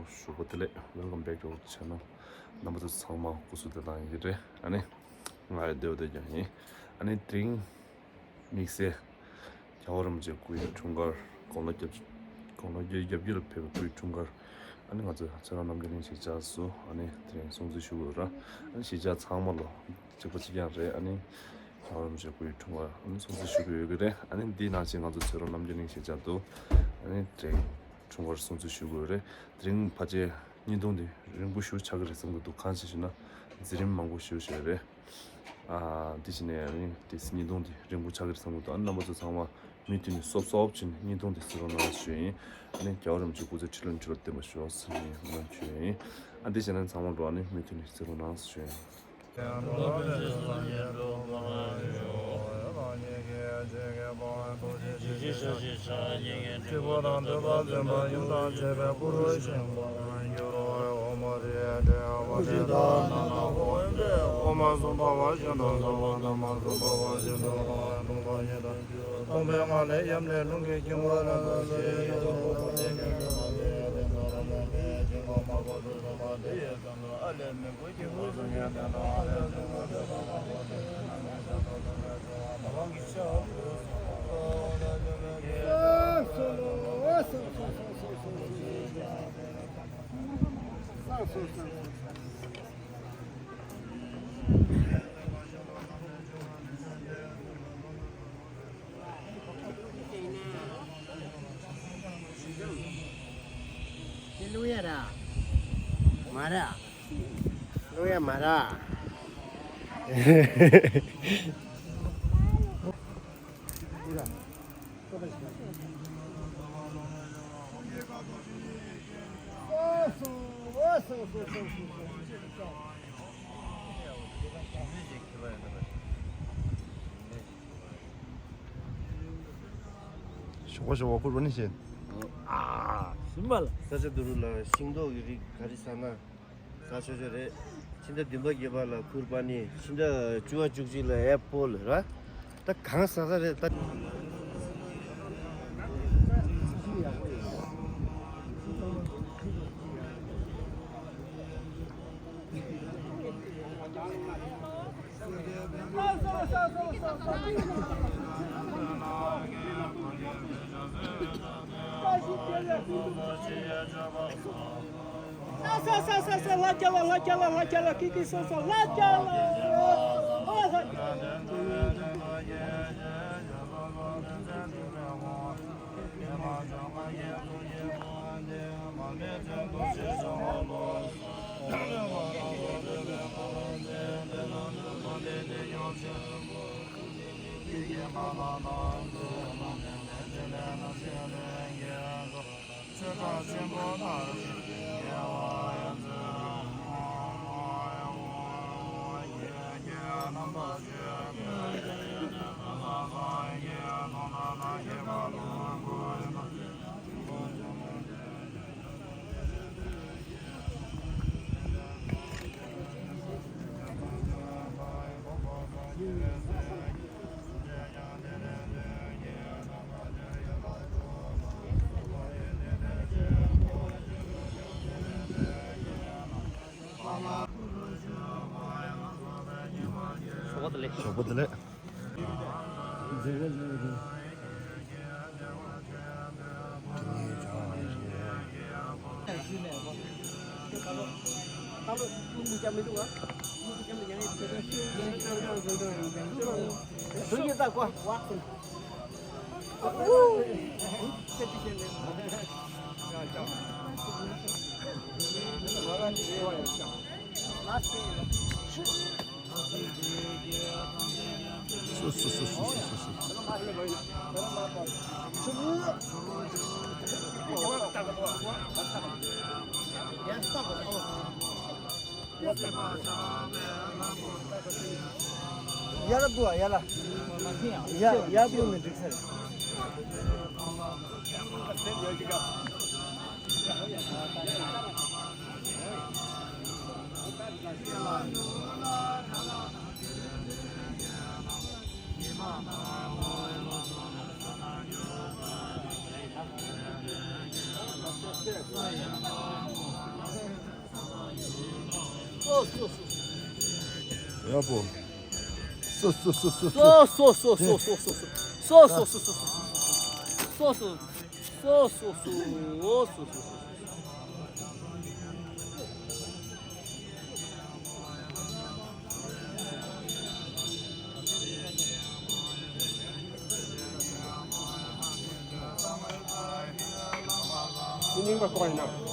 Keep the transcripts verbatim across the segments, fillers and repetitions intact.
ཞོགས་པ་བདེ་ལེགས། Welcome back to our channel. རྣམ་པ་ཚོ་ཚང་མ་སྐུ་གཟུགས་བདེ་ཐང་ཡིན་གྱི་རེད། ཨ་ནི་ང་ཡི་བདེ་བ་བདེ་རྐྱང་ཡིན། ཨ་ནི་དེ་རིང་དམིགས་བསལ་རྒྱལ་བ་རིན་པོ་ཆེ་སྐུ་ཡི་འཁྲུངས་སྐར་དགུང་ལོ་བརྒྱད་ཅུ་དགུང་ལོ་བརྒྱད་ཅུ་གྱ་བརྒྱད་ལ་ཕེབས་པའི་སྐུ་ཡི་འཁྲུངས་སྐར། ཨ་ནི་ང་ཚོས་ཚེ་རིང་རྣམ་རྒྱལ་གླིང་གཞིས་ཆགས་སུ་ཨ་ནི་དེ་རིང་སྲུང་བརྩི་ཞུ་དགོས་ར། ཨ་ནི་གཞིས་ཆགས་ཚང་མ་ལོ་གཅིག་པ་གཅིག་རྐྱང་རེད། ཨ་ནི་རྒྱལ་བ་རིན་པོ་ཆེ་སྐུ་ཡི་འཁྲུངས་སྐར་ཨ་ནི་སྲུང་བརྩི་ཞུ་གི་ཡོད་ཀྱི་རེད། ཨ་ནི་འདི་ནང་བཞིན་ང་ཚོ་ཚེ་རིང་རྣམ་རྒྱལ་གླིང་གཞིས་ཆགས་དུ་ཨ་ནི་དེ་རིང་འཁྲུངས་སྐར་སྲུང་བརྩི་ཞུ་དགོས་རེད། དེ་རིང་ཕལ་ཆེར་བརྙན་ཐུང་འདི་རིང་པོ་ཞེ་པོ་ཆགས་ཀྱི་རེད་བསམ་གྱི་འདུག་གང་ཞིག་ཞུ་ན་འཛིན་རིམ་མང་པོ་ཞེ་པོ་ཞིག་རེད། ཨ་འདི་བྱས་ནས་ཨ་ནི་དེ་བརྙན་ཐུང་འདི་རིང་པོ་ཆགས་ཀྱི་རེད་བསམ་གྱི་འདུག་ཨ་ནི་རྣམ་པ་ཚོ་ཚང་མ་མུ་མཐུད་ནས་སོབ་སོབ་བྱས་ནས་བརྙན་ཐུང་འདི་གཟིགས་རོགས་གནང་ཞུ་ཡིན། ཨ་ནི་རྒྱལ་བ་རིན་པོ་ཆེ་སྐུ་ཚེ་ཁྲི་ལོ་ཁྲི་ལོ་བརྟན་པར་ཤོག་ཟེར་ནས་སྨོན་ལམ་ཞུ་ཡིན། ཨ་འདི་བྱས་ན་ཚང་མ་ལོ་ཨ་ནི་མུ་མཐུད་ནས་གཟིགས་རོགས་གནང་ཞུ་ཡིན། ཀླུ་ཡ་ར། མ་ར། ཀླུ་ཡ་མ་ར། ཞོགས་པ་ཞོགས་པ་ཁུར་པ་ནི་བྱེད། ཨ། ཤིང་པ་ལ། ས་ཆ་དུ་རུ་ལ་ཤིང་ཏོག་གི་རིགས་ག་རེ་ཟ་ན་ཟ་ཆོག་ཆོག་རེད། ཕྱི་ཟླ་བདུན་པ་བརྒྱད་པ་ལ་ཁུར་པ་ནི་ཕྱི་ཟླ་བཅུ་པ་བཅུ་གཅིག་ལ་ཨེ་པོལ་ར། ད་གང་ཟ་ས་རེད་ད། ལ་རྒྱ་ལ་ལ་རྒྱ་ལ་ལ་རྒྱ་ལ་ཀི་ཀི་སོ་སོ་ལ་རྒྱ་ལ། ཞོགས་པ་བདེ་ལེགས། ཞོགས་པ་བདེ་ལེགས། སུ་སུ་སུ། ཡ་ལ་བུ་ཨ་ཡ་ལ། ཡ་ཡ་བུ་ནི་འགྲིག་ས་རེད། ཡག་པོ། སོ་སོ་སོ་སོ་སོ། སོ་སོ་སོ་སོ། སོ་སོ་སོ་སོ། སོ་སོ་སོ་སོ། རྙིང་པ་ཀོ་ཡིན་ན།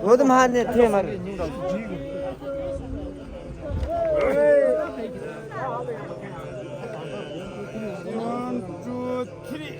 འོ་དེ་མ་ནས་ཐེ་མ་རེད། One, two, three.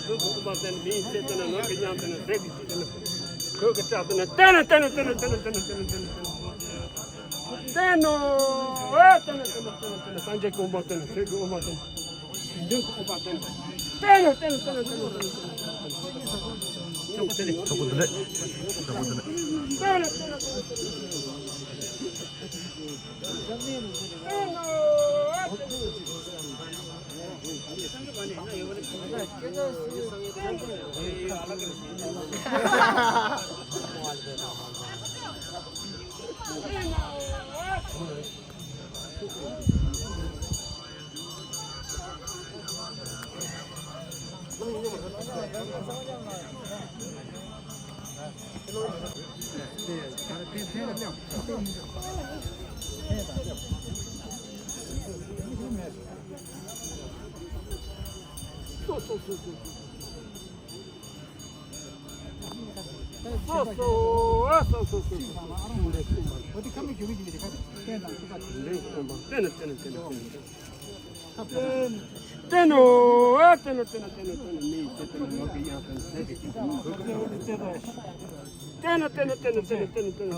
ལུས་ཀྱི་དབུ་མ་བསྟན་ནས། མི་ཡི་ཚེ་བསྟན་ནས། ནོར་གྱི་གཡང་བསྟན་ནས། ཟས་ཀྱི་ཕྱིར་བསྟན་ནས། གོས་ཀྱི་སྐྲ་བསྟན་ནས། བསྟན་ནས་བསྟན་ནས་བསྟན་ནས་བསྟན་ནས་བསྟན་ནས་བསྟན་ནས་བསྟན་ནས། བསྟན་ནོ། ཨེ་བསྟན་ནས་བསྟན་ནས་བསྟན་ནས་བསྟན་ནས། སངས་རྒྱས་ཀྱི་དབུ་མ་བསྟན་ནས། ཆོས་ཀྱི་དབུ་མ་བསྟན་ནས། མདུན་གྱི་དབུ་མ་བསྟན་ནས། བསྟན་ནོ། བསྟན་ནས་བསྟན་ནས་བསྟན་ནས་བསྟན་ནས་བསྟན་ནས། ཆོག་པ་བདེ་ལེགས། ཆོག་པ་བདེ་ལེགས། བསྟན་ནོ། བསྟན་ནས་བསྟན་ནས་བསྟན་ནས་བསྟན་ནས། བསྟན་ནོ། བསྟན་ནོ། བསྟན་ནོ། བསྟན་ནོ། བསྟན་ནོ། མི་ཡི་ཚེ་བསྟན་ནས། ནོར་གྱི་གཡང་བསྟན་ནས། ཟས་ཀྱི་ཕྱིར་བསྟན་ནས། གོས་ཀྱི་སྐྲ་བསྟན་ནས། བསྟན་ནོ། བསྟན་ནོ།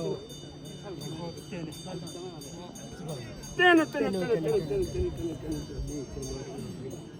བསྟན་ནོ། བསྟན་ནོ། བསྟན་ནོ། མི་ཡི་ཚེ་ནོར་གྱི་གཡང་བསྟན་ནས། བསྟན་ནོ། བསྟན་ནོ། བསྟན་ནོ། བསྟན་ནོ། བསྟན་ནོ། མི་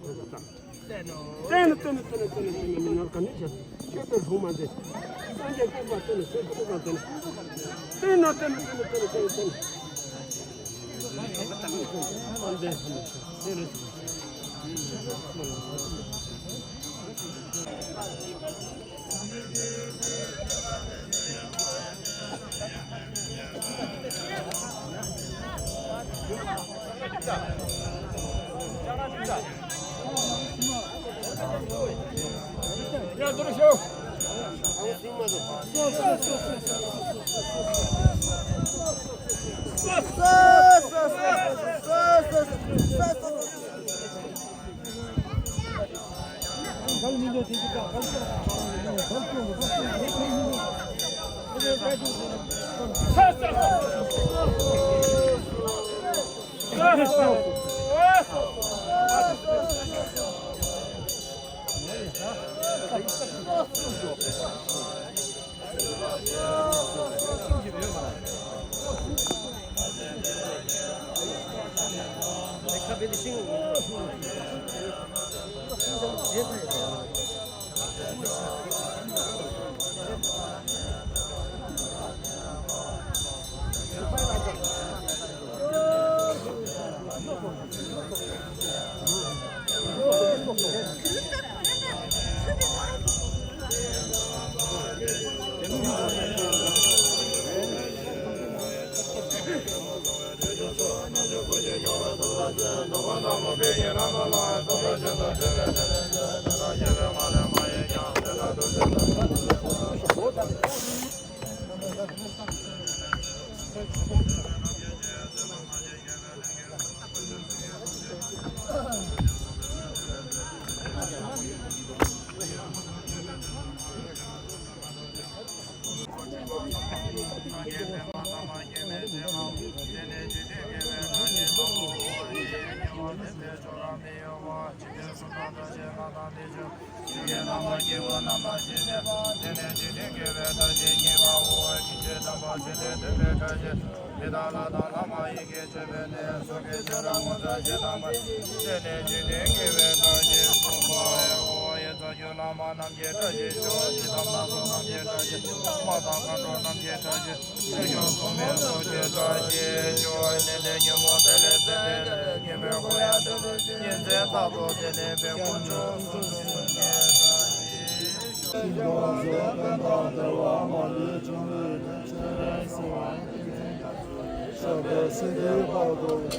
ཡི་ཚེ་ནོར་གྱི་གཡང་བསྟན་ནས། བསྟན་ནོ། བསྟན་ནོ། བསྟན་ནོ། བསྟན་ནོ། བསྟན་ནོ། མི་ནོར་ག་ནས་ཤར། ཆོས་པའི་སྲུང་མ་འདི། སངས་རྒྱས་སྐུ་འཕང་བསྟན་ནས། ཆོས་ཀྱི་སྐུ་འཕང་བསྟན་ནས། བསྟན་ནོ། བསྟན་ནོ།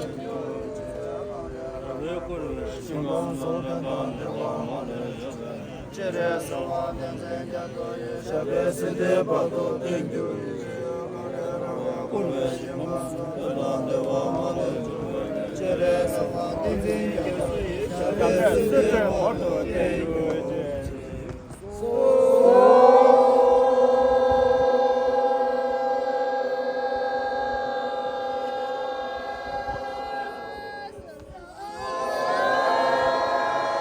བསྟན་ནོ། བསྟན་ནོ། བསྟན་ནོ། བསྟན་ནོ།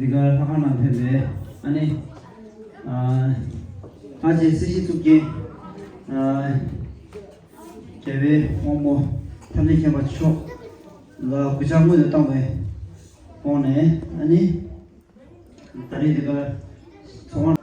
འདི་ག་ལྷ་ཁང་ནང་ཕེབས་པའི་ཨ་ནི། ཨ་ཅེ་སྲིད་ཞི་གཙུག་རྒྱན། རྒྱལ་བའི་དབང་པོ་ཐམས་ཅད་མཁྱེན་པ་མཆོག་ལ་གུས་ཕྱག་སྔོན་དུ་བཏང་བའི་དབང་ནས་ཨ་ནི། ད་རེས་འདི་ག་ཚོགས་ཁང་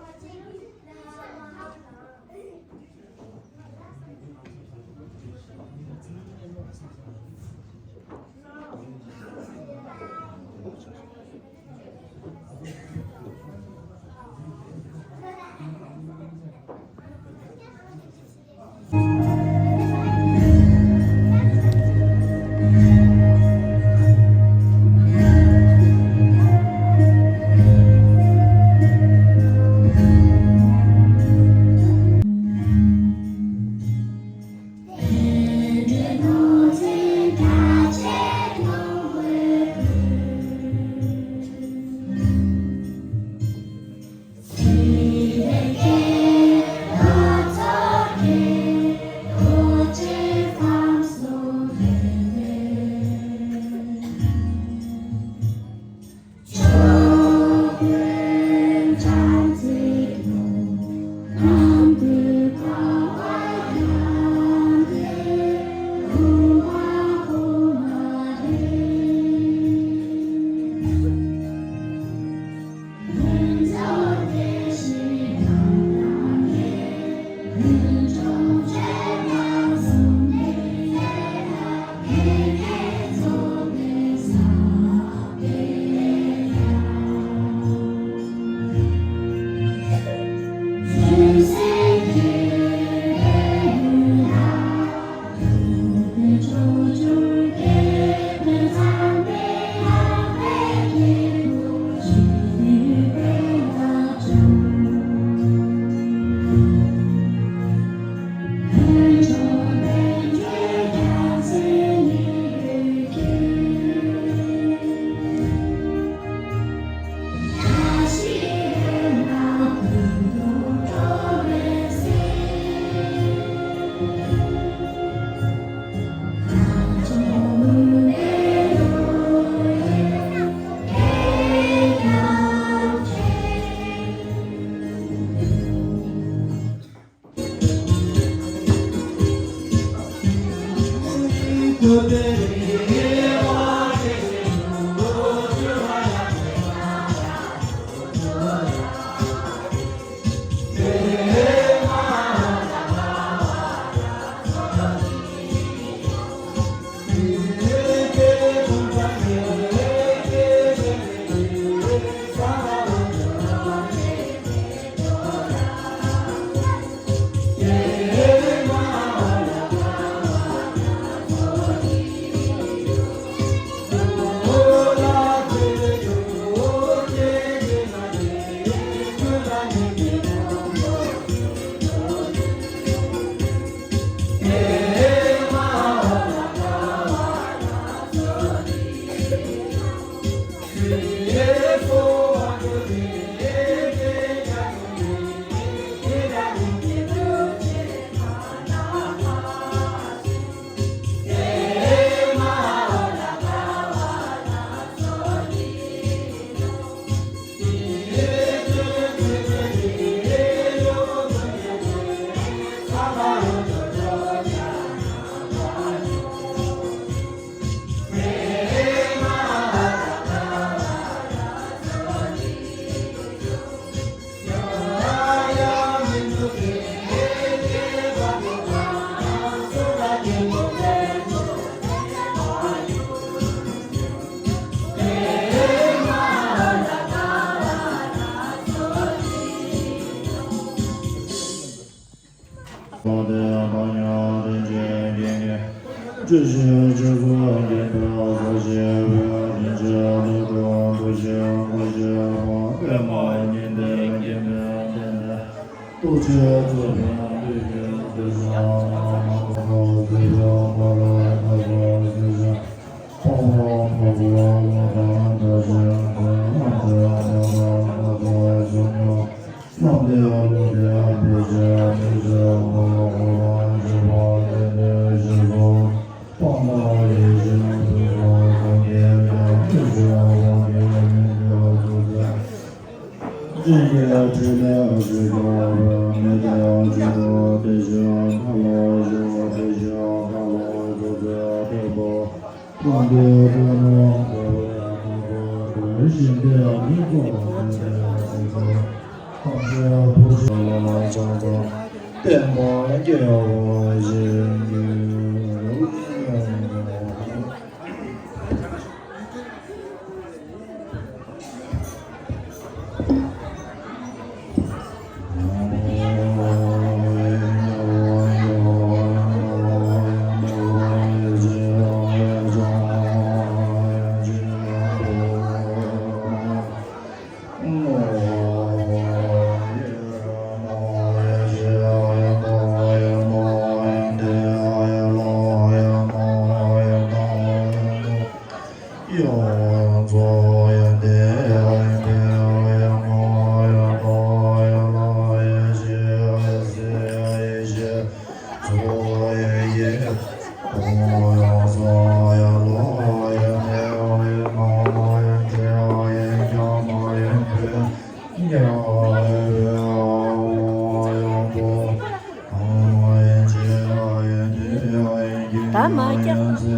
སྲིད་ཞིའི་རྗེ་བཙུན་མཁྱེན་པའི་ས་གཞི་བོད་རིན་ཆེན་དུད་འགྲོ་འདུ་ཤེས་དགོངས་ཤེས་པ་པདྨ་ཉི་ཟླའི་སྐྱེད་མོས་ལྡན་ནས་ཐུགས་རྗེས་གཙོས་པའི་དུས་ཀྱི་དུས་སུ་ནམ་མཁའ་ལ་ཁ་དོག་ཕྱེ་མར་ལ་ཁ་དོག་ཕྱེ་ཞིང་། ཕག་མོ་ཕག་པོ་ལ་དང་འདྲ་ཞིང་དུ་ལྷ་འདྲེ་མ་དང་ཁ་དོག་ཆུ་མོ། ལྷ་འདྲེ་ཀླུ་འདྲེ་བོད་ཆེན་མི་ཆེན་འཁོར་ལོ་འཁོར་བ་འཇིགས་པ་སྟེང་འདྲེ་ཞེས་སོགས་དཔང་རྟགས་ཡེ་ཤེས་ཕུན་ཚོགས་གང་གིས་ཀྱང་མི་ཤིགས་པ་དགེ་བའི་ལྷུན་གྱིས་གཙོས་པའི། བྱིན་གྱིས་ཕྲིན་ལས་ཞུགས་པ་པདྨའི་ཏིའུ་ཏི་ཤ་ཁ་ལ་ཞུགས་ཏི་ཤ་ཁ་ལ་ཞུགས་ཏེ་ཕེབས་པ། དཔལ་ལྡན་དཔལ་མོ་འཁོར་བའི་ནང་དུ་འགྲོ་ཞིང་དེ་ནི་ཚོགས་དང་ལྡན་པའི་སེམས་ཅན་ཐམས་ཅད་ཐུགས་རྗེ་ལ་ཕྱག་འཚལ་བསྟན་པ་རྒྱས་པར་བྱེད་ཀྱི། ད་མ་སྐྱབས།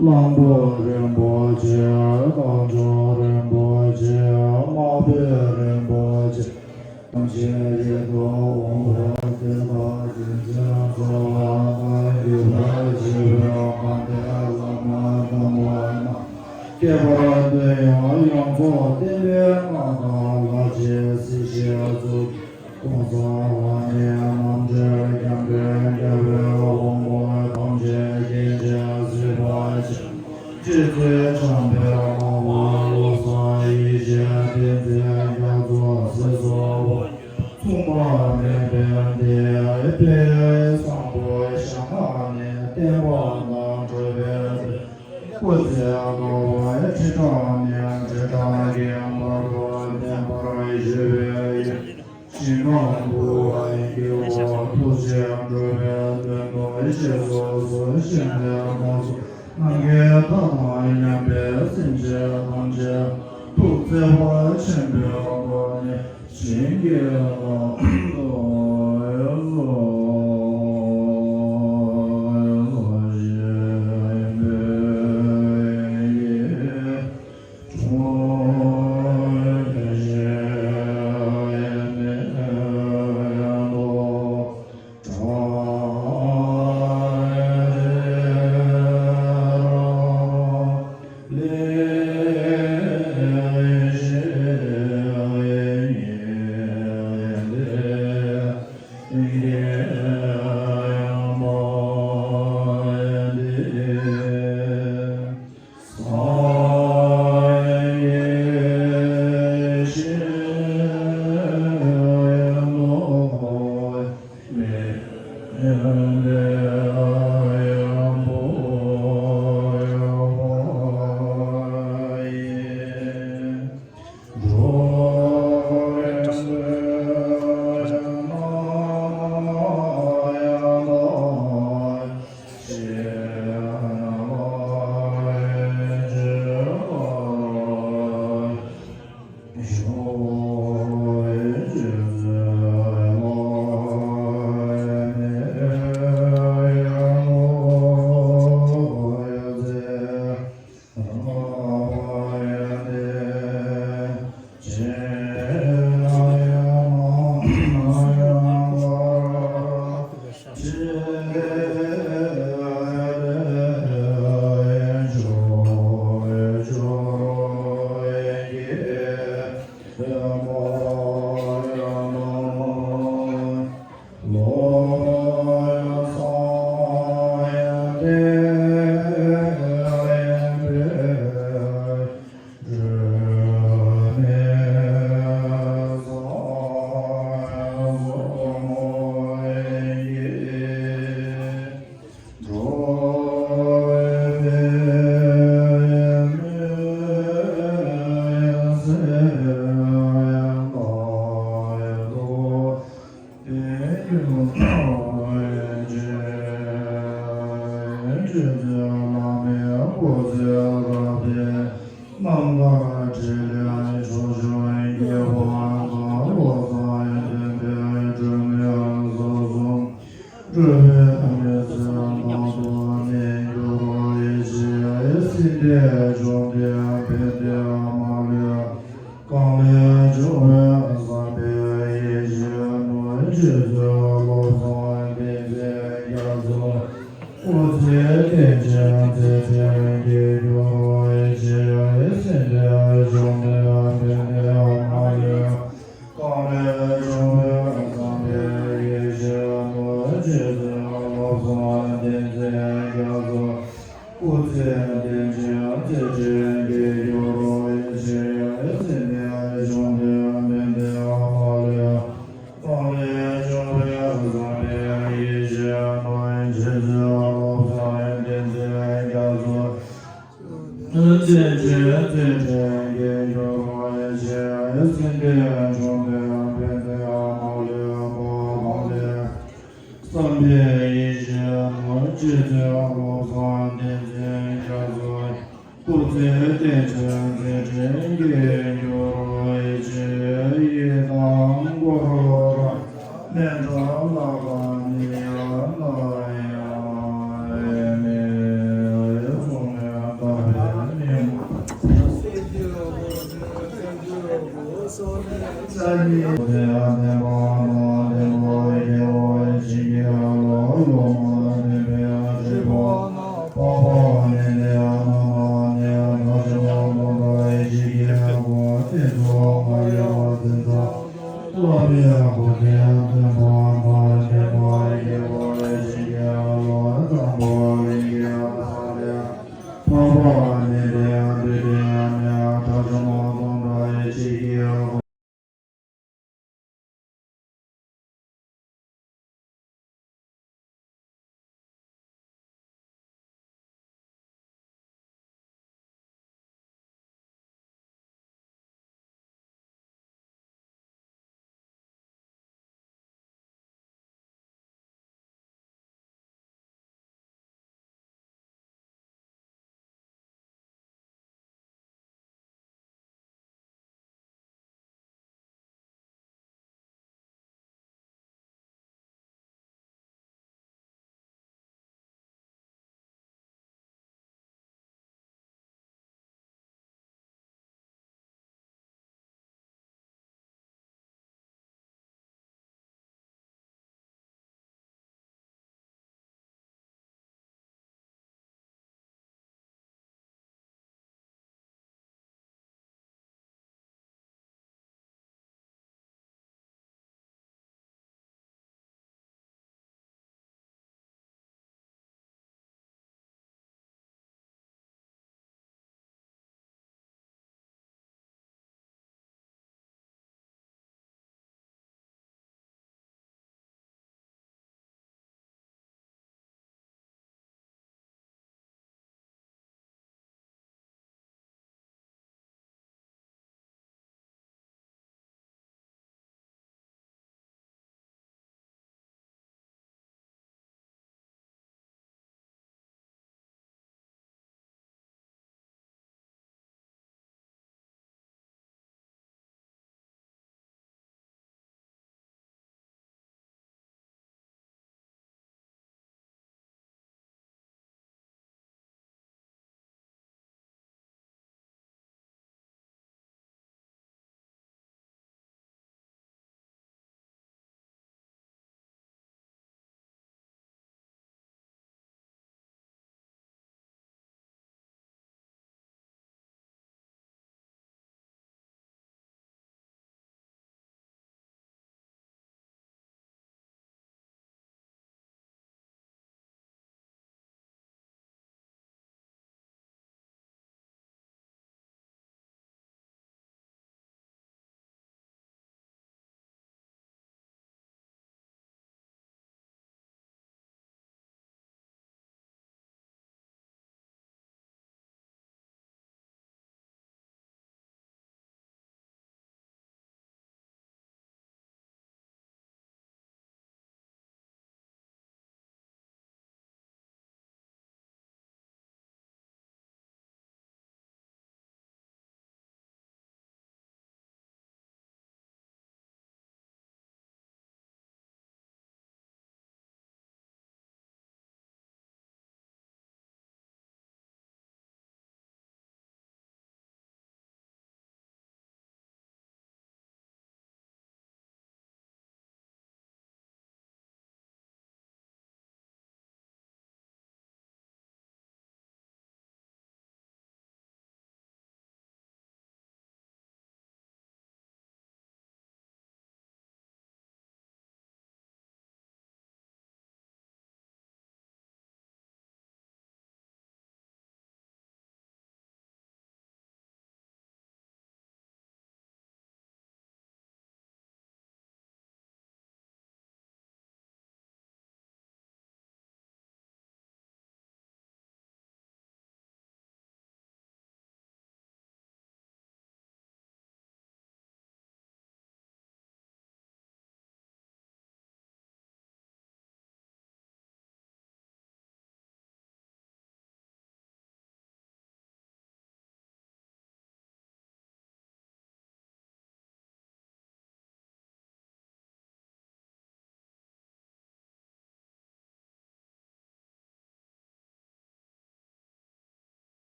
གླང་པོ་རིན་པོ་ཆེ། རྟ་མཆོག་རིན་པོ་ཆེ། དམག་དཔོན་རིན་པོ་ཆེ། ཐམས་ཅད་ཡིད་དུ་འོང་བ་དེ་དག་རིན་ཆེན་གསོལ་བ་དང་བརྒྱུད་པར་བྱས་པའི་དགའ་ལྡན་བླ་མ་དམ་པ་རྣམས་ཁྱད་པར་དུ་ཡང་ཡོངས་རྫོགས་བསྟན་པའི་སྔགས་དང་ལྷ་ཆེན་སྲིད་ཞིའི་གཙུག་གོང་ས་ལྷ་ནས་རྣམ་འདྲེན་རྒྱལ་བའི་དབང་པོ་ཐམས་ཅད་སྐྱེ་མཆེད་སྲིད་པ་ཆེན་པོ་རྗེ་བཙུན་འཇམ་དཔལ་དབང་པོ་བློ་བཟང་ཡེ་ཤེས་བསྟན་འཛིན་རྒྱ་མཚོ་ཟེར་སོགས་པོ་མཚུངས་པ་མེད་པའི་དེ་དཔལ་བཟང་པོ་ཞྭ་སྔ་ནས་བསྟན་པ་དང་འགྲོ་བའི་སྐུ་ཚེ་དགའ་བ་ཁྲི་ཕྲག་ནས་ཁྲི་ཕྲག་གི་བར་དུ་བརྟན་པར་བཞུགས་པའི་ཞིང་ཁམས་བུ་བ་ཡི་འོག་ཐུགས་རྗེ་འགྲོ་བའི་དོན་དུ་གཤེགས་སུ་གསོལ་ཞིང་ལས་དགོངས་སུ་གནང་གི་མཐའ་དང་མཉམ་པའི་སེམས་ཅན་ཐམས་ཅད་ཐུགས་བརྩེ་བ་ཆེན་པོའི་སྒོ་ནས་བྱིན་གྱིས་བརླབ་ཏུ་གསོལ་ཞིང་འབུལ་གྱི།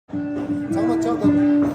ཚང་མ་ཕྱག་དང་